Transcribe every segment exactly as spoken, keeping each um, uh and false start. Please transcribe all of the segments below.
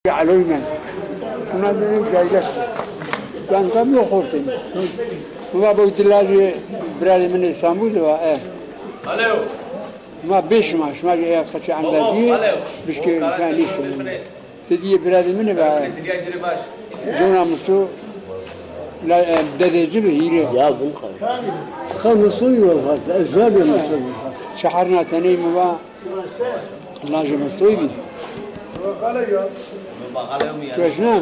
Eloy men. Buna dene cayda. Yan kam yok ortaya. Buna bu dilacı biradê min Îstanbul de var. E. Ma beş ma, şima ya kaçı andacı, bişke sen ne işte. Dedi ye biradê min var. Zona musu, la, e, dedeci bir hire. Ya bunu kadar. Kamusu yok hatta, ezber de musu. Çaharna teney mi var? Lajê Mistoyî bî. Tu eşna?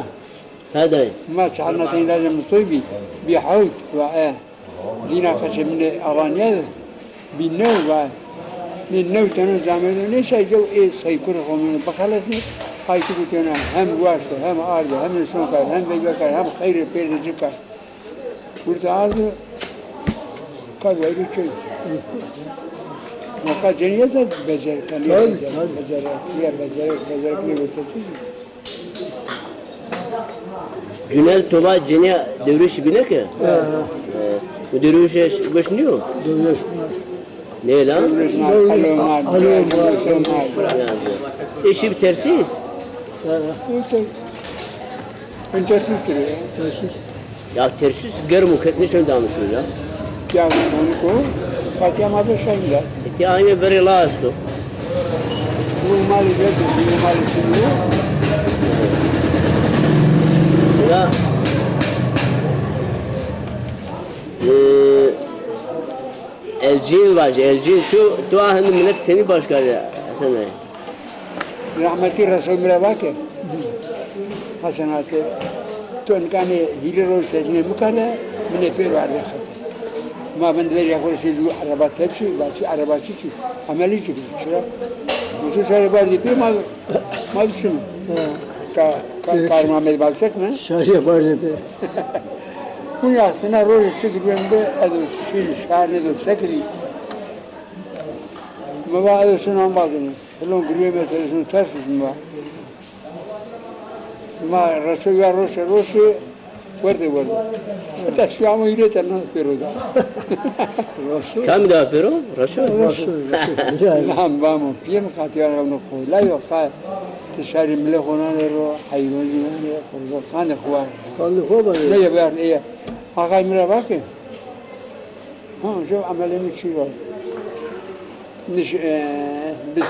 He dayê. Ma çarna tey lajê Mistoyî bî. Bî hewt va e. Dîna qeçê min ê aranîye de. Bî new va. Nê new teno camêrdo nêşay gew ê seykurê xo min bixelesnê. Qaytî gotêna hem waşto, hem ardo, hem nişon kar, hem veyve kar, hem xeyrê pêrê ci kar. Burada ardı, kavgayı çek. Vaka ceniyet de becerken, tabii, becerek, tabii, becerek, becerek, becerek, ne becerek. Cünel Toba ceniya Dewrêşî bîne ke? He, he. E, bu Dewrêşî goş nîyo? Dewrêş. Ne lan? Dewrêş, Alo, Alo, Alo, Alo. Yazıyor. Eşi bir tersiz. He, he. Entersizdir ya. Entersizdir. Ya tersüs germ û kes nêşeno danişo ya. Ya, onu ko, Fatîya ma da şayin da. E, ti aynı beri la esto. Bu mali geldi, bu mali şimdi. Ya, e, Elcîn vajî, Elcîn, tu, tu a hindi milet senî başkarî, Hesen dayê? Rehmetî Resul mi ra va ke, Hesen ate, to nika nê hîrê roj tecnê mi kerde, mi nê pêro ardê xete. Ma vindê derya xo rê şî zû ereba tepşî, va çi ereba çi çi, emelî çi çira. Musu şarê bardî pê ma, ma düşünü. Ka, ka, Kar Muhammed Balsek mi? Şarê bardî pê. Kunya sina rojê çi dibên bi, edo şî şar nêdo sekirî. Mi va edo şino ambazino. Hilon girwê meselesino ters mi va. Ma reso ya roşe roşe, werde werde. Heta şu ama îrê te nas pêro da. Kamî da pêro? Reso? Reso. Nam vamo. Piyê mi qatîya rewno xo. La yo xa ti şarî milê xo nane ro, heywanî nane, xo qandê xo var. Qandê xo var. Ne ye ber, eye. Axay mi ra va ke. Ha, jo emelê mi çi var. Niş, e, bis, e,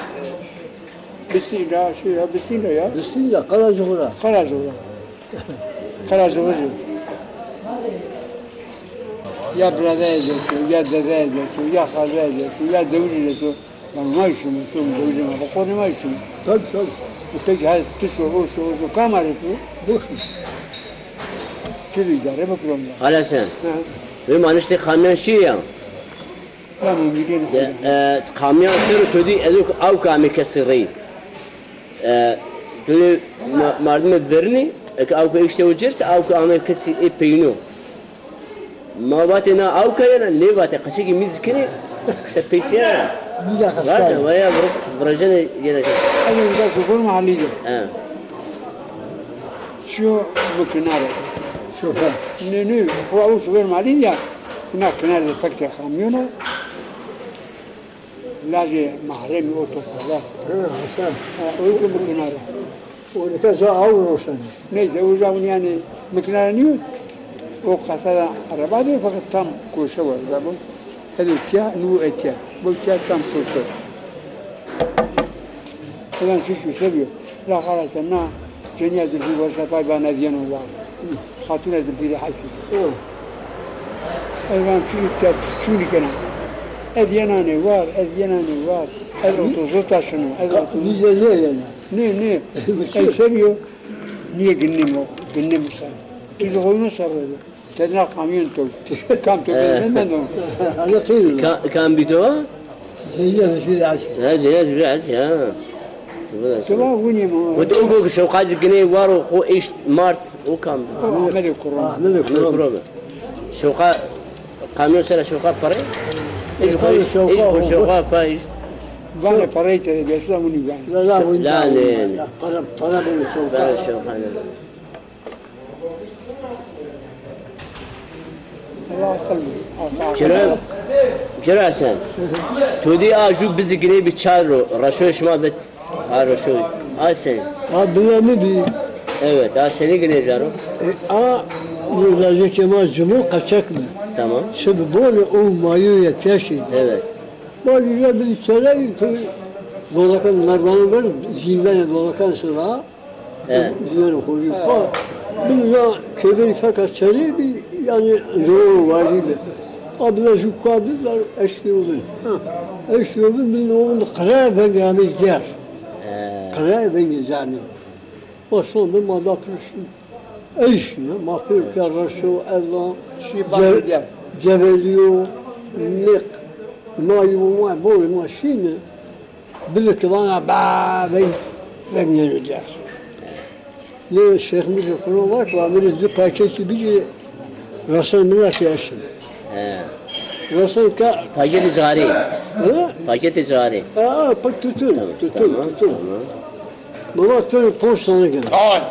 Bistîn ra, şey ya, Bistîn ra ya. Bistîn ra, Karacuğu ra. Karacuğu ra. Karacuğu. Ya birade edetu, ya dede edetu, ya xaze edetu, ya dewrî edetu. Lan ma şîme, şîme dewrî ma, xo nê ma şîme. Tabii, tabii. Peki, ha, tu şo, o şo, o şo, kam arê tu? Boş mu? Çi idare bikiro. Hala sen. Ha. Ve manişte kamyon şey ya. Tamam, gidelim. Ya, e, kamyon sero to dî ezo awka ame kesî rey. E, to dî ma-, mardimê vernî, eke awka işte o cerse, awka ame kesî ê peyno. Ma vatê na awka yena, nêvatê, qeçekî mîz kenê, işte peysiya. Mîza qeçka. Vatê, vaya vir-, virajene yena. Ezo uza şoför mahallî de. He. Çiyo mi kinare. Şoför. Nê, nê, o, o şoför malîn ya. Bina kinare de pekte kamyona. Lajê mahremî o topala. Ha, Hasan. Ha, o ki mi kinare. O nika za aw roşen. Neyse, o zaman yani mi kinare niyo. O kasada araba de fakat tam koşe var da bu. Edo tiya, nu etiya. Bu tiya tam koşe. Ulan şu şu seviyor. La xalase na cenîya Zilfî werse pay vana ez yeno war. Xatûna Zilfî de hesî. Ez van çûnî te çûnî kena. Ez yenanê war, ez yenanê war. Ez otuz taşino, ez otuz. Nîze nê yena. Nê, nê. Ez seviyor. Niye gündem o? Gündem sen. Tuz oyunu sarıldı. Tedna kamyon to. Kam to, ben ben o. Ana kıyım. Ka-, kam bî to? Zeynep bir aç. Ha, Zeynep bir aç ya. Tamam, bu ne mi? O da o ki şewqacı gine var o, o eşt mart, o kam. O Ahmet Kurum. Ahmet Kurum. Şewqa, kamyon sera şewqa para. Eş tabii, koş, şewqa, eş koş, o şewqa pa eşt. Vane parayı tere geçti, bunu ben. La, la, la, ne, ne. Para, para bunu şewqa. Ben şewqa ne. Çira, çira sen. Tu dî a jû bizî ginê bî çar ro, reşo şima bit. A reşo. A sen? A bila mi bî. Evet, a senî ginê caro? E, a, bu lajekê ma cimo kaçak mi? Tamam. Şi bi bole o mayoya teşî. Evet. Bali ya bir çelek tu dolakan merdiven ver, zîndene dolakan sıra. He. Zîndene koyuyor. Ha. Bir ya keberi fakat çelek bir yani zor var gibi. Abla şu kadar eşli olun. Ha. Eşli olun, bir olun kıraya ben yani yer. He. Kıraya ben yani. O sonunda ma da pürüzsün. Eyşî, ma pêro ke reşo, ezan, şî ce-, ceveliyo, nêq, ma yo, ma borê ma şîne, bile ki vana ba, veng, veng nêno der. Nê Şêx Mîrze Kuran var ki, va mi rê di paketî bigî, resen mi ra ki eşin. He. Resen ka. Paketê cixarî. He? Paketê cixarî. Ha, pa tutun, tamam, tutun, tamam, tutun. Tamam. Baba, tu ponc tane gene. Ay.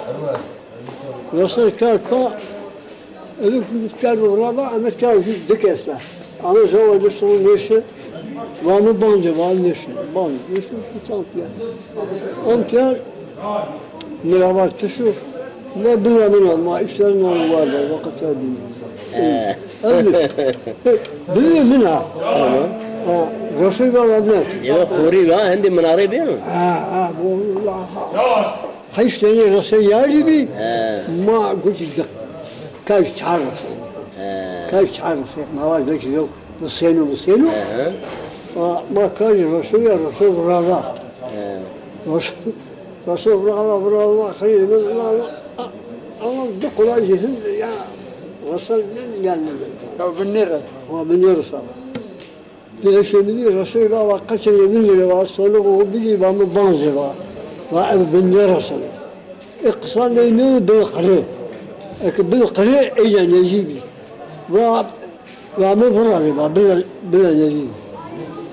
Resen ka ka, elin kudüs kerdo rada, ame ka dik esta. Ame zawa de son nêşi, va mi bande, va nêşi, bande, nêşi, kutan piya. Am piya, mi ra va ti şo, ne bilemina, ma işler nan vardı, vakit edin. He. Öyle. Bilemina. Tamam. Ha, Resul va va ne? Yewe xorî va, hendê minare bîyo? Ha, ha, bu, ha. Heşt tenî rese yarî bî, he, ma gotî di. Kay çar rese. He. Kay çar rese. Ma va vekî yo, bisêno, bisêno. He, he. Ma, ma kay reso ya, reso virada. He. Reso, reso virada, virada, xeyrê mi virada. Ama di qulacî hin ya, rese ne geldi. Ya binê rese. Ha, binê rese. Di eşê mi dî, Resul va, va qeçê yê min girê, va, soniqo xo bigî, va mi banzê, va. Va ez bi nêreseno. Ê qisan ney mi bi qirê. Eke bi qirê, eyna nezî bî. Va, va mi virazê, va bile, bile nezî bî.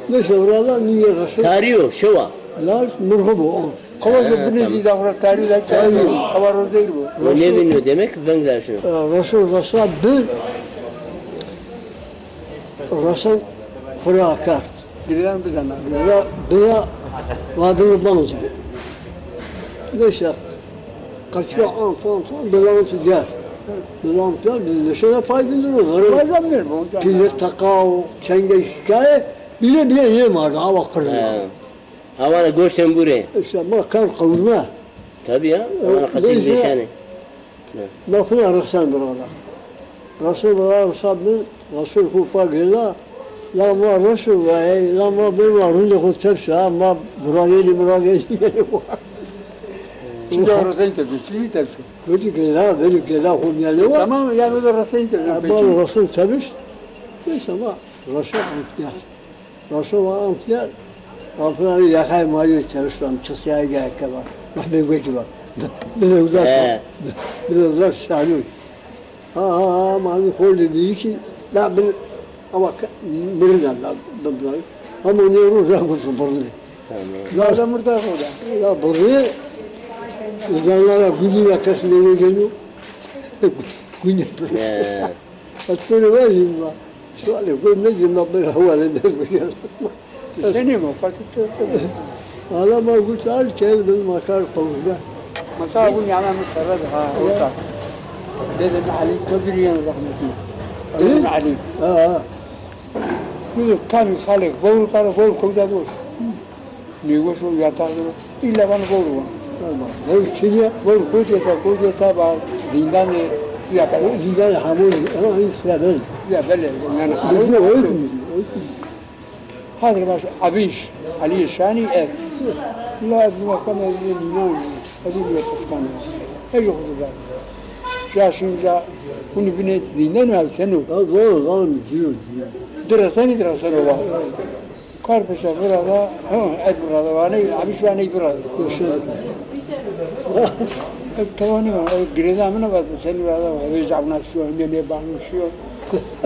Neyse, viraza nîyê Resul. Tarî yo, şewa. Laj mirxu bo. Qewar do binê dîda xo ra tarî da, tarî. Qewar rozeyr bo. O nêvîno, demek veng ra şino. Resul resa bi, resen xo ra kerd. Bira bizana. Bira, bira, va bira banze. Neyse, kaçka ant, ant, ant, bilant der. Bilant der, biz neşe de pay bildiririz. Paydan bir bu. Pîle takao, çenge şikaye, bile bile yema, awa kırma. He. Awana goştên bûrê. Îşte ma kar qewime. Tabii ya. E, awana qeçî neyse, nêşenê. Ma fina resen birada. Resul birada resa bin, Resul xo pa gêla. La ma Resul ve, la ma bin ma rundê xo tepşa, ma buragênî, buragênî. Çica resen tepşa, çica tepşa. Gotî gêla, bêrî gêla xo mîyanê wa. Tamam, yani o da resen tepşa. Ma Resul tepş. Neyse ma Resul ya. Raşo va amtiya, amtiya yaxay ma yo çeriştan, çisiyay gaya keba. Ma bê wekî va. Bide uza şa-, bide uza şanû. Ha, ha, ha, ma mi xorlî bî ki, la bin, ama ke-, mirin la, bin, bin. Ama ne ru ra gurtu birni. Tamam. La da murda xo da. La birni, uzanlara gülü ya kes ne geliyor. Gülü. He. Hatta ne var ya? Sualê xo nêcêna, bira hewalê dest bigêr. Senî ma, fatî to, to. Ala ma gurt al, kerd bin ma kar qewime. Mesela bu nîyana mi serre de ha, orta. Dedem Ali, to bir yan rahmetli. Ali? Dedem Ali. Ha, ha. Bu kamî xalek, bawul kar, bawul kewda boş. Nêweş o, yataq de o. Îlla vano vewr vano. Tamam. Vewr çi ya? Vewr kotî esta, kotî esta ba zîndanê Sîya Belê. Zîndanê Hamoyî, ha, Sîya Belê. Sîya Belê, yanî Hamoyî. Bizde o hukmî, o hukmî. Hazir baş Abîş, Alîyê Şanî ev. La ez ma kam ez nînan, ez nîye pişman. Ej xo da. Ja şin ja, hunî binê zîndan ev seno. Ha, zor, zor, zor. Diresenî, direseno va. Kar peşa vira da, ha, ez vira da, vaney, Abîş vaney vira da. Ez tewanî ma, ez girêda min va, sen vira da, ez avna şiyo, ne ne banu şiyo.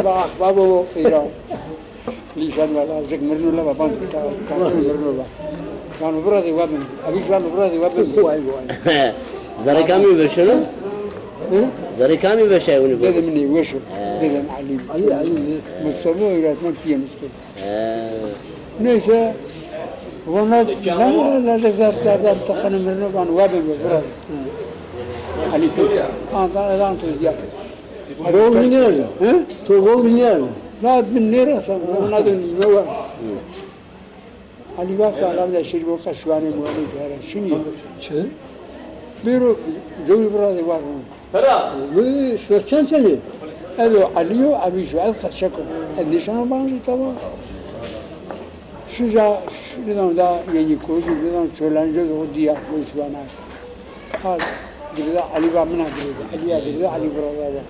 Va axbab o, ira. Lîşan va, zik mirno la, va, ban, ka, ka, mirno la. Vano vira de, va bin. Abîş vano vira de, va bin. Vay, vay. Zerrê kamî veşeno? Hı? Zerrê kamî veşay hunî? Dedem ney weşo. He. Dedem Ali. Ali, Ali ne? Mustafa öğretmen, pîyê Mustafa. He. Neyse, Vana, la, la, la, la, zaf, zaf, zaf, taxanê mirino van, wa bê mi, bira. Elî Koç. An, an, an, to ziyad. Bol binêr. Hı? To bol binêr. La bin nêrasa, ona dön, ne var? Elî va ki, Allah'ım da şirî bo qeşwanê muhalî kara. Şinî. Çi? Biro, cewî bira de var. Pera. Wi, şo çend senî? Ez o Elî yo, Ebîş o, ez qeçek o. Ez nêşeno banzî tava. Şuja, şuja da yeni kozu, şuja çolanca da o diya, bu şu ana. Ha, girda Elî va mina girda, Elî ya girda, Elî burada da.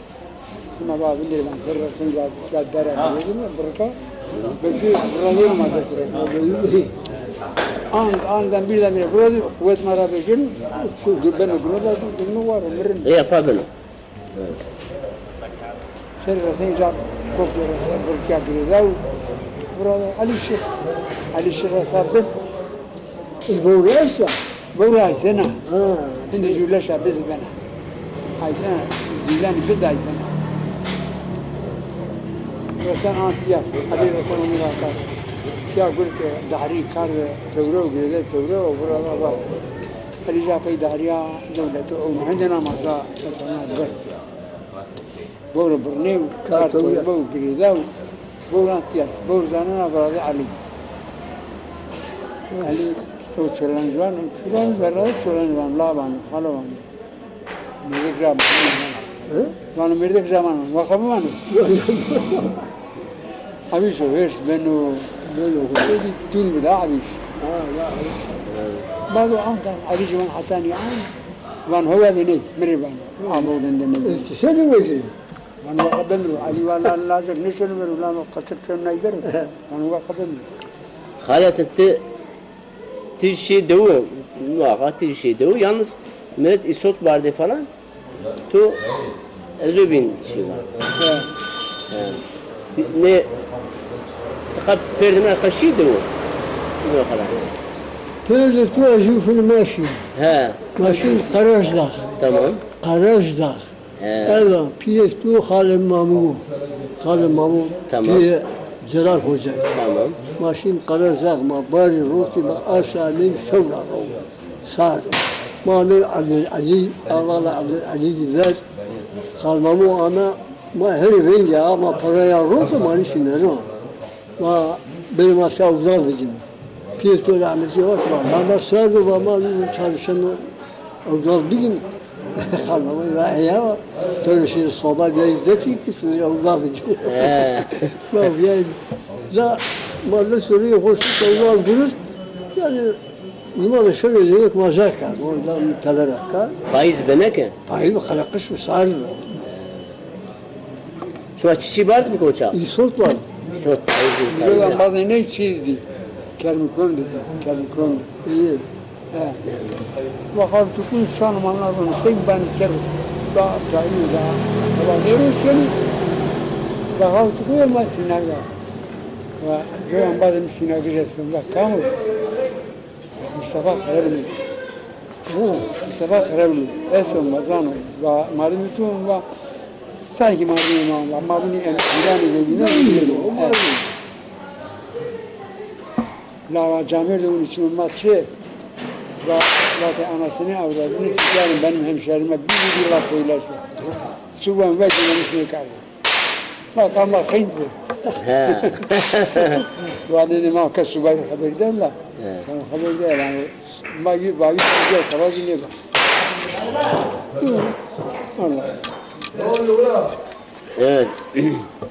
Buna va bindir ben, serra sen ya, ya dara girda, birka. Belki burada ma da. An, andan birden bire burada, kuvvet mara bekin, şu ben o günü da, günü var, ömrün. E, yapabilir. Serê reseyî ra, kokê reseyî birkîya girêdaw. Burada Elî Şir. Elî Şir resa bin. E, vewre Ayse? Vewre Ayse na. Ha. Hindi jûleşa biz bena. Ayse na. Zîlanî bid Ayse na. Resen an tiya. Elî resen omî ra kar. Tiya gurke dahrî kar de tewre û girêde tewre û burada va. Elî ja pey dahrîya dewlete û hende na masa kesana gir. Bor birnê û kar torbe û girêda û bor antiya. Bor zanena virazê Elî. Elî o çolan ciwan, çolan verra çolan ciwan, la vano, xalo vano. Mêrdek ra vano. Hı? Vano mêrdek ra vano, wa xebimano. Ebîş o, hêrs beno, beno, tûn bida Ebîş. Ha, ya. Bado ankan Elî ciwan hetanî an, van hewa de ney, mi rê vano. Amo rende ney. E, ti se de wecî? Vano wa xebemro, Elî wa la lajek nêşeno mero, lano qeçek çen nayder. Vano wa xebemro. Xalesê ti Ti şî dewu, muhakkak ti şî dewu. Yalnız millet îsot bardê falan. Tu ez o bin şî var. He. He. Ne, tika perdine kaşî dewu. Şuna kadar. Perde tu ez o film maşin. He. Maşin Karazdağ. Tamam. Karazdağ. He. Ela, pîyê tu Xalê Mamû. Xalê Mamû, tamam, pîyê Celal Hoca. Tamam. Ma şîn Qerezax, ma barî rotî, ma aşa nîm şewra ro. Sar. Ma nê Ebdulelî, Alala Ebdulelî zî ver. Xal Mamû ana, ma herî veng ya, ma peraya roto, ma nîşî neno. Ma bê ma se ewzaz bigîme. Pîyê to rehmetî vat ma, ma, ma ser do va ma çalışeno ewzaz bigîme. Xal Mamû va eya, to şî soba diyayî dekî ki tu ewzaz bigîme. He. Ma viyayî da, ma de sorî hoş ewzaz girist. Yanî nima de şöyle yemek ma zerka, orada teler ka. Faiz bene ki? Faiz xeleqiş û sar. Şima çiçî bard mi koça? Îsot bard. Îsot, ayıp. Îsot embazê ney çî dî. Kermikon dî, kermikon dî. Îyî. He. Waxal tukun şan manlar bunu. Tek ben ser da çayı da. Ama ne roşeni? Waxal tukun ma sinaga. Ve embazê mi sinaga jestim. Bak kamu. Mustafa Xerebli. Hı, Mustafa Xerebli. Eso ma zano. Va mardimî tu va. Sanki mardimî ma va. Mardimî em Îranî de bîne. La va camêrdê unî çin ma çi? Va, vatê anasını avradını sikerim benim hemşerime bir bir laf söylerse. Suban ve güvenişine kaldı. Ma qama xeynt bi. He. Vanenê ma ke subayî xeber den la. He. Tamam, xeber de yani. Ma yü, ma yü, yü, xeber de ne ba. Allah. Evet.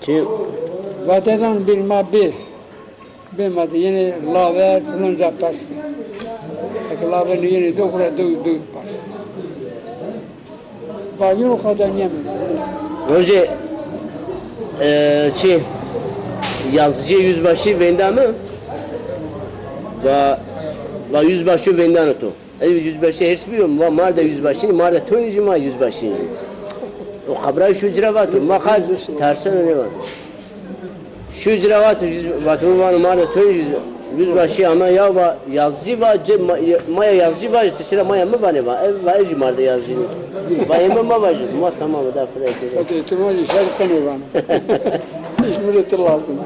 Çi? Vatedan bir ma bir. Bê ma de yenê laver, filanca pers. Eke laver nêyenê do, xura do, do pers. Vajîno xo da nîyemê. Rojê, e, çi, yazıcı yüzbaşı venda mi? Va, va yüzbaşı vendano to. Ez yüzbaşı hêrs bîyo, va mar de yüzbaşî, mar de to nîjî, ma yüzbaşî nîjî. O xebra şo ci ra vato, ma qal terseno nêvato. Şo ci ra vato, yüz, vato vano mar de to nîjî, yüzbaşı ama ya va yazıcı va, ce, ma, ma ya yazıcı va, ti sira ma ya mi vanê va, ev va, ev jî mar de yazıcı nî. Va yê mi ma vajî, ma tamam da fire kere. Hadi ihtimal işaret kanê vano. Hiç milleti lazım.